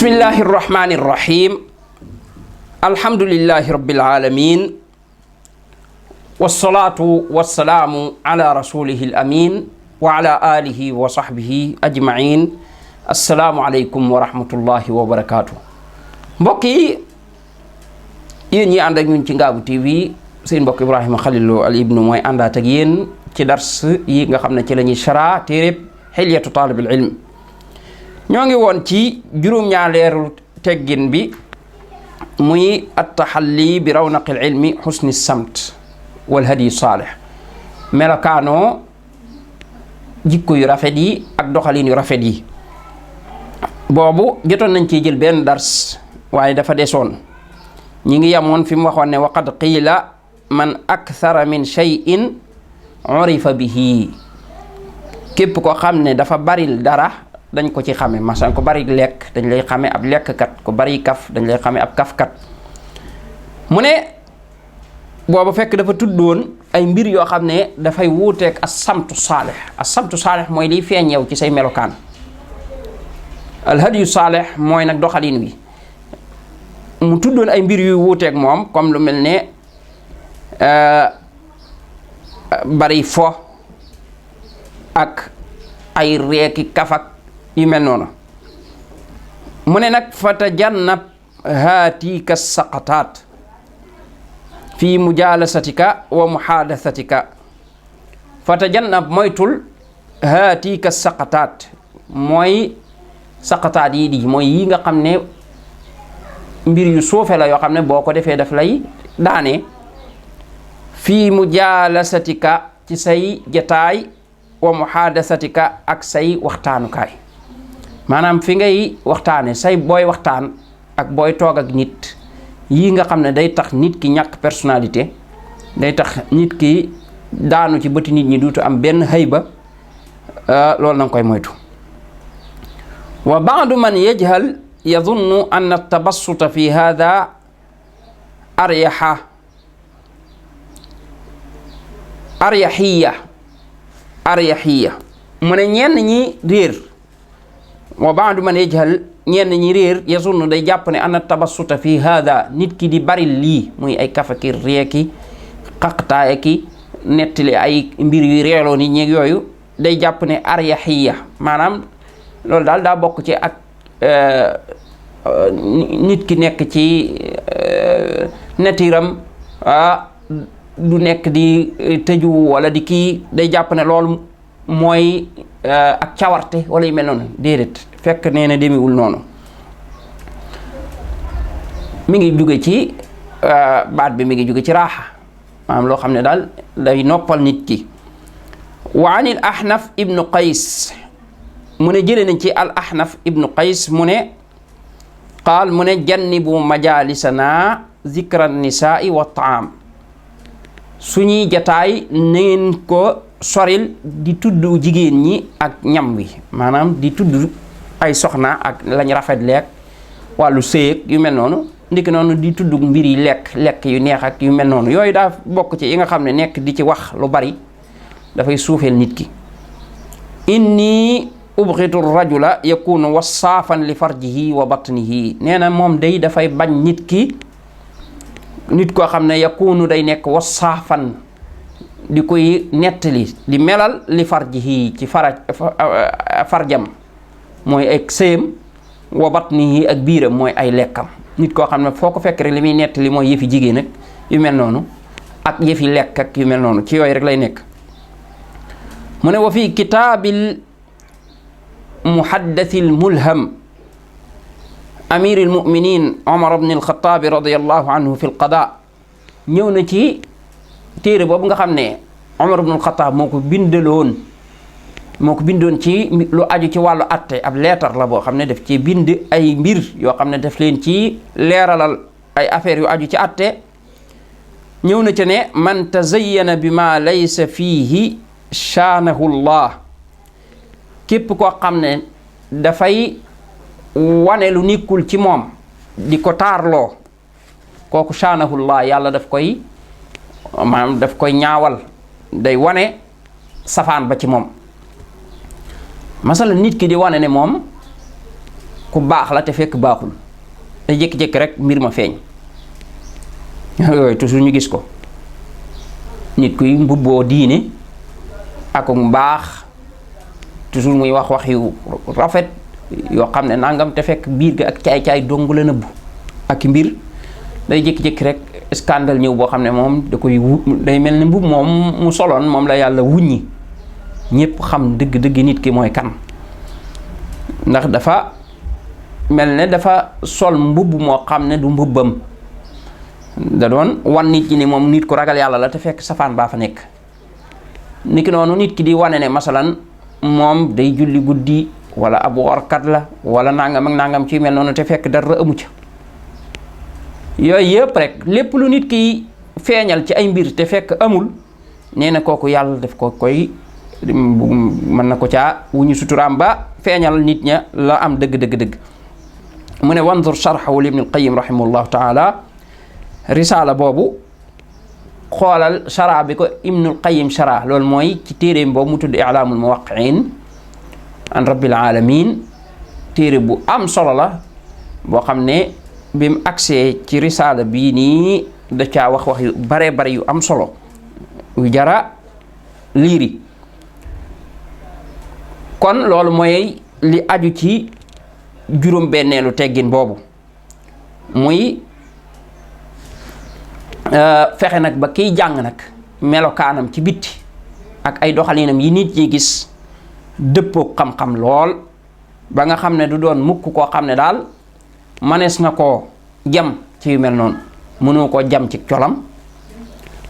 bismillahi irrahmani irrahim alhamdulillahi rabbil alamin wassalatu wassalaamu ala rasulihi al amin wa ala alihi wa sahbihi ajmain assalaamu aleykum wa rahmatullahi wa barakatuh. mbokk yi yéen ñi ànd ak ñun ci Ngaabu TV seen mbokk Ibrahima Khalil Lo al ibnu mooy àndaat ak yéen ci dars yi nga xam ne ci la ñuy chara téereb Hilyatu Taalibil Ilm. ñoo ngi woon ci juróom-ñaaleeru teggin bi muy attaxalli bi rawnaqil ilmi xusni samt wal hadi saalih, melokaanoo jikko yu rafet yi ak doxalin yu rafet yi. boobu jotoon nañ ciy jël benn dars waaye dafa desoon. ñi ngi yamoon fi mu waxoon ne waqad qiila man akthara min shay'in urifa bihi, képp ko xam ne dafa baril dara dañ ko ci xame. masalan ko bari lekk dañ lay xame ab lekkkat, ko bari kaf dañ lay xame ab kafkat. mu ne booba fekk dafa tuddoon ay mbir yoo xam ne dafay wuuteeg as-samtu saalih. as-samtu saalih mooy liy feeñew ci say melokaan. al-hadiyu saalih mooy nag doxalin wi. mu tuddoon ay mbir yu wuuteeg moom comme lu mel ne bari fo ak ay reeki kafak yu mel noonu. mu ne nag fatajannab haatika saqataat fi mujaalasatika wa muhaadasatika. fatajannab moytul haatika saqataat mooy saqataat yi di mooy yi nga xam ne mbir yu suufe la yoo xam ne boo ko defee daf lay daane. fi mujaalasatika ci say jataay wa muhaadasatika ak say waxtaanukaay, maanaam fi ngay waxtaane say booy waxtaan ak booy toog ak nit yii nga xam ne day tax nit ki ñàkk personnalité, day tax nit ki daanu ci bëti nit ñi duutu am benn hayba, loolu na nga koy moytu. wa baadu man yajhal yadunnu an at-tabassuta fi hada aryaxiya mu ne ñenn ñi réer. wa baadu man yajhal ñenn ñi réer yazunnu day jàpp ne an at-tabassuta fi hada nit ki di bari lii muy ay kafaki reeki xaqtaaya ki nettali ay mbir yu reeloo nit ñi yooyu day jàpp ne aryaxiya maanaam loolu daal daa bokk ci ak nit ki nekk ci netiram du nekk di tëju wala di kii, day jàpp ne loolu mooy ak cawarte wala yu mel noonu. déedéet, fekk nee na demewul noonu. mi ngi jóge ci baat bi mi ngi jóge ci raaxa, maanaam loo xam ne daal day noppal nit ki. wa an il ahnaf ibnu qays mu ne jële nañ ci al ahnaf ibnu qays mu ne qaal mu ne jannibu majalisana zikra nisaai wa taam, suñuy jataay neen ko soril di tudd jigéen ñi ak ñam wi, maanaam di tudd ay soxna ak lañ rafet lekk wàllu sëyëg yu mel noonu. ndiki noonu di tudd mbir yi lekk yu neex ak yu mel noonu. yooyu daa bokk ci yi nga xam ne nekk di ci wax lu bari dafay suufeel nit ki. inni ubxitu rajula yakunu wasaafan li farjihi wa batnihi, nee na moom day dafay bañ nit ki, nit koo xam ne yakunu day nekk wasaafan di koy nettali di melal li farjihi ci farjam mooy ay sëyam, wa batnihi ak biiram mooy ay lekkam. nit koo xam ne foo ko fekk rek li muy nettali mooy yëfi jigéen ak yu mel noonu ak yëfi lekk ak yu mel noonu, ci yooyu rek lay nekk. mu ne wa fi kitaabil muhaddathil mulham amiril muminin Omar ibn al-Khattab radiyallahu anhu fi al-qadaa, ñëw na ci téere boobu nga xam ne Omar ibn al-Khattab moo ko bindoon ci lu aju ci wàllu atte. ab leetar la boo xam ne daf ci bind ay mbir yoo xam ne daf leen ci leeralal ay affaires yu aju ci atte. ñëw na ci ne man tazayyana bi ma laysa fiihi shaanahu llah, képp koo xam ne dafay wane lu nekkul ci moom di ko taarloo, kooku shaanahu llah yàlla daf koy ñaawal, day wane safaan ba ci moom. masala nit ki di wane ne moom ku baax la te fekk baaxul day jékki-jékki rek mbir ma feeñ yooyu toujours ñu gis ko nit kuy mbubboo diine ak mbaax toujours muy wax yu rafet yoo xam ne nangam te fekk biir ga ak caay-caay dong la nëbbu ak mbir day jékki-jékki rek scandale ñëw boo xam ne moom da koy day mel ni mbubb moom mu soloon moom la yàlla wuññi ñépp xam dëgg-dëgg nit ki mooy kan ndax dafa mel ne dafa sol mbubb moo xam ne du mbubbam da doon wan nit ñi ni moom nit ku ragal yàlla la te fekk safaan baa fa nekk niki noonu nit ki di wane ne masalan moom day julli guddi wala ab workat la wala nangam ak nangam ci mel noonu te fekk dara amu ca yooyu yëpp rek lépp lu nit ki feeñal ci ay mbir te fekk amul nee na kooku yàlla daf ko koy mën na ko caa wuñu suturaam ba feeñal nit ña la am dëgg mu ne wanzur sharhahu li ibn al-Qayyim rahimahullahu taala risaala boobu xoolal shara bi ko ibnul Qayyim shara loolu mooy ci téeréem boobu mu tudd i'laamul muwaqqi'in an rabbil alamin téere bu am solo la boo xam ne bi mu agsee ci risaala bii nii da caa wax yu bare yu am solo yu jara liiri kon loolu mooy li aju ci juróom benneelu teggin boobu muy fexe nag ba kiy jàng nag melokaanam ci bitti ak ay doxalinam yi nit ñi gis dëppoo xam-xam lool ba nga xam ne du doon mukk koo xam ne daal manees na koo jam ci yu mel noonu mënoo koo jam ci colam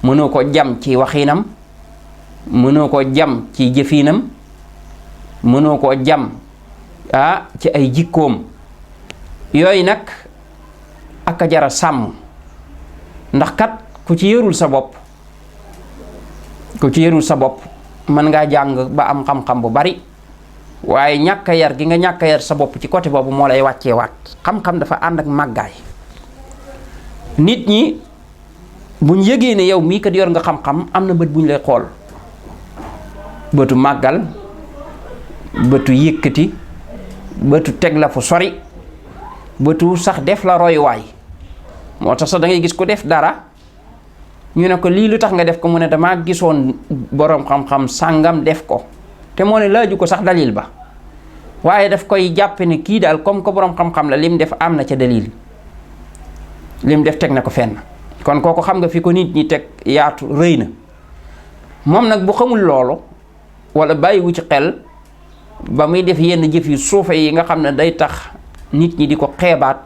mënoo ko jam ci waxinam mënoo ko jam ci jëfinam mënoo koo jam ci ay jikkoom yooyu nag ak a jara sàmm ndax kat ku ci yërul sa bopp mën ngaa jàng ba am xam-xam bu bari waaye ñàkk a yar gi nga ñàkk a yar sa bopp ci côté boobu moo lay wàccee waat xam-xam dafa ànd ak màggaay nit ñi buñ yëgee ne yow mii kat yor nga xam-xam am na bët buñ lay xool bëtu màggal bëtu yëkkati bëtu teg la fu sori bëtu sax def la royuwaay moo tax sax da ngay gis ku def dara ñu ne ko lii lu tax nga def ko mu ne damaa gisoon boroom xam-xam sàngam def ko te moo ne laaju ko sax dalil ba waaye daf koy jàppe ne kii daal comme que boroom xam-xam la lim def am na ca dalil lim def teg na ko fenn kon kooku xam nga fi ko nit ñi teg yaatu rëy na moom nag bu xamul loolu wala bàyyiwu ci xel ba muy def yenn jëf yu suufe yi nga xam ne day tax nit ñi di ko xeebaat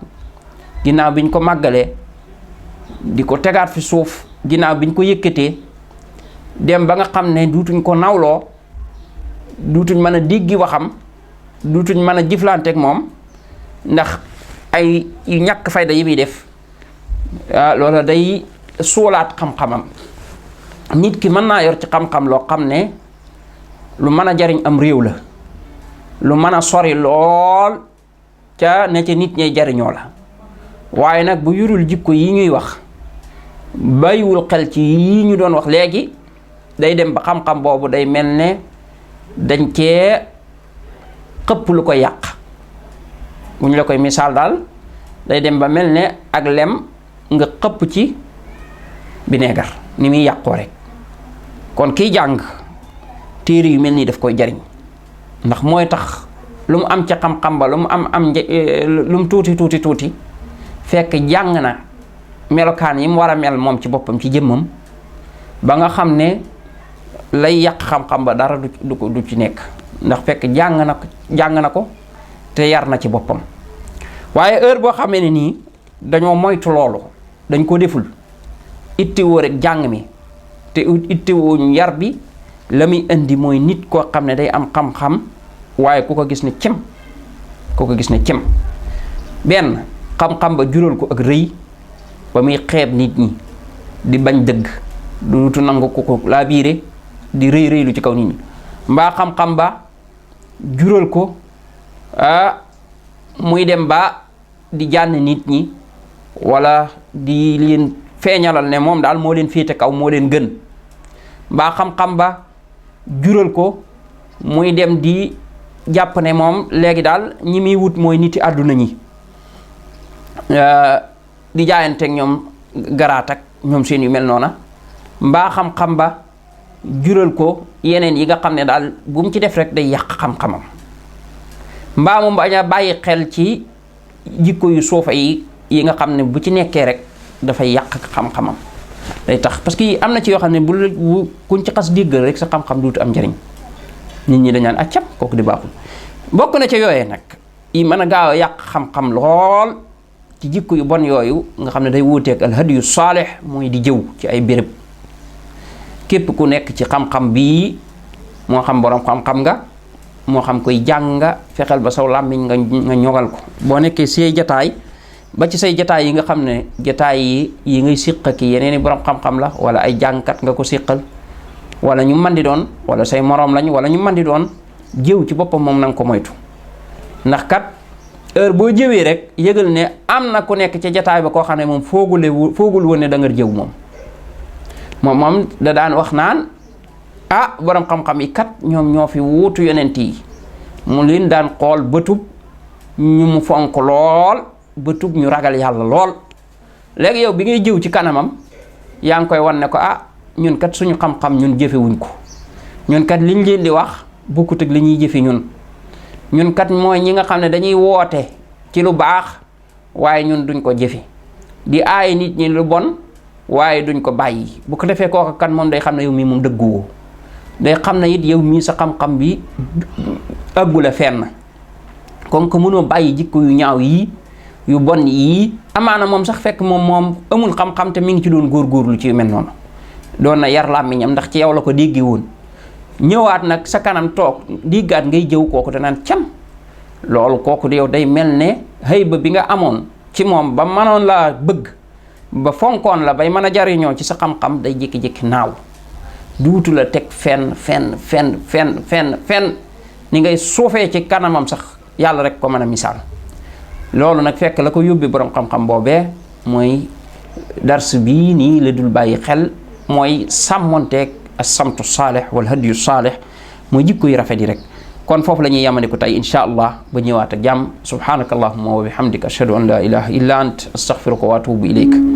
ginnaaw biñ ko màggalee di ko tegaat fi suuf ginnaaw biñ ko yëkkatee dem ba nga xam ne duutuñ ko nawloo duutuñ mën a déggi waxam duutuñ mën a jëflanteeg moom ndax ay yu ñàkk fayda yi muy def loola day suulaat xam-xamam nit ki mën naa yor ci xam-xam loo xam ne lu mën a jariñ am réew la lu mën a sori lool ca ne ca nit ñay jariñoo la waaye nag bu yurul jikko yi ñuy wax bàyyiwul xel ci yi ñu doon wax léegi day dem ba xam-xam boobu day mel ne dañ cee xëpp lu ko yàq bu ñu la koy misaal daal day dem ba mel ne ak lem nga xëpp ci bineegar ni muy yàqoo rek kon kiy jàng téere yu mel nii daf koy jariñ ndax mooy tax lu mu am ca xam-xam ba lu mu am lu mu tuuti fekk jàng na melokaan yi mu war a mel moom ci boppam ci jëmmam ba nga xam ne lay yàq xam-xam ba dara du ci nekk ndax fekk jàng na ko te yar na ci boppam waaye heure boo xamee ne nii dañoo moytu loolu dañ ko deful ittewoo rek jàng mi te ittewoo yar bi la muy indi mooy nit koo xam ne day am xam-xam waaye ku ko gis ne cem benn xam-xam ba jural ko ak rëy ba muy xeeb nit ñi di bañ dëgg duutu nangu ko laa biire di rëy lu ci kaw nit ñi mbaa xam-xam ba jural ko muy dem ba di jànn nit ñi wala di leen feeñalal ne moom daal moo leen féete kaw moo leen gën mbaa xam-xam ba jural ko muy dem di jàpp ne moom léegi daal ñi muy wut mooy niti àdduna ñi di jaayanteeg ñoom garaat ak ñoom seen yu mel noona mbaa xam-xam ba jural ko yeneen yi nga xam ne daal bu mu ci def rek day yàq xam-xamam mbaa mu bañ a bàyyi xel ci jikko yu suufa yi nga xam ne bu ci nekkee rek dafay yàq xam-xamam day tax parce que am na ci yoo xam ne bu kuñ ci xas déggal rek sa xam-xam duutu am njariñ nit ñi dañaan accam kooku di baaxul bokk na ca yooyee nag yi mën a gaaw a yàq xam-xam lool ci jikko yu bon yooyu nga xam ne day wuuteeg al hadiyu saalih mooy di jëw ci ay béréb képp ku nekk ci xam-xam bii moo xam borom xam-xam nga moo xam koy jàng nga fexeel ba saw làmmiñ nga ñogal ko boo nekkee say jataay ba ci say jataay yi nga xam ne jataay yi ngay siq ki yeneen i borom xam-xam la wala ay jàngkat nga ko siqal wala ñu mën di doon wala say moroom lañ wala ñu mën di doon jëw ci boppam moom na nga ko moytu ndax kat heure boo jëwee rek yëgal ne am na ku nekk ca jataay ba koo xam ne moom foogul woon ne da nga jëw moom da daan wax naan borom xam-xam yi kat ñoom ñoo fi wuutu yonent yi mu leen daan xool bëtub ñu mu fonk lool bëtub ñu ragal yàlla lool léegi yow bi ngay jëw ci kanamam yaa ngi koy wan ne ko ñun kat suñu xam-xam ñun jëfewuñ ko ñun kat liñ leen di wax bokkut ak li ñuy jëfe ñun kat mooy ñi nga xam ne dañuy woote ci lu baax waaye ñun duñ ko jëfe di aay nit ñi lu bon waaye duñ ko bàyyi bu ko defee kooka kan moom day xam ne yow mii moom dëgguwoo day xam ne it yow mii sa xam-xam bi ëggula fenn comme que mënoo bàyyi jikko yu ñaaw yii yu bon yii amaana moom sax fekk moom amul xam-xam te mi ngi ci doon góorgóorlu ci yu mel noonu doon na yar làmmiñam ndax ci yow la ko déggee woon ñëwaat nag sa kanam toog diggaat ngay jëw kooku danaan cam loolu kooku yow day mel ne hayba bi nga amoon ci moom ba mënoon laa bëgg ba fonkoon la bay mën a jariñoo ci sa xam-xam day jékki-jékki naaw duutu la teg fenn ni ngay suufee ci kanamam sax yàlla rek ko mën a misaal loolu nag fekk la ko yóbbee borom xam-xam boobee mooy dars bii nii la dul bàyyi xel mooy sàmmonteeg as-samtu saalih wal hadiyu saalih mooy jikko yu rafet yi rek kon foofu la ñuy yamaniku tey insha allah ba ñëwaat ak jàmm subhanaka allahumma wa bihamdika ashhadu an la ilaha illa ant astaghfiruka wa atubu ilayk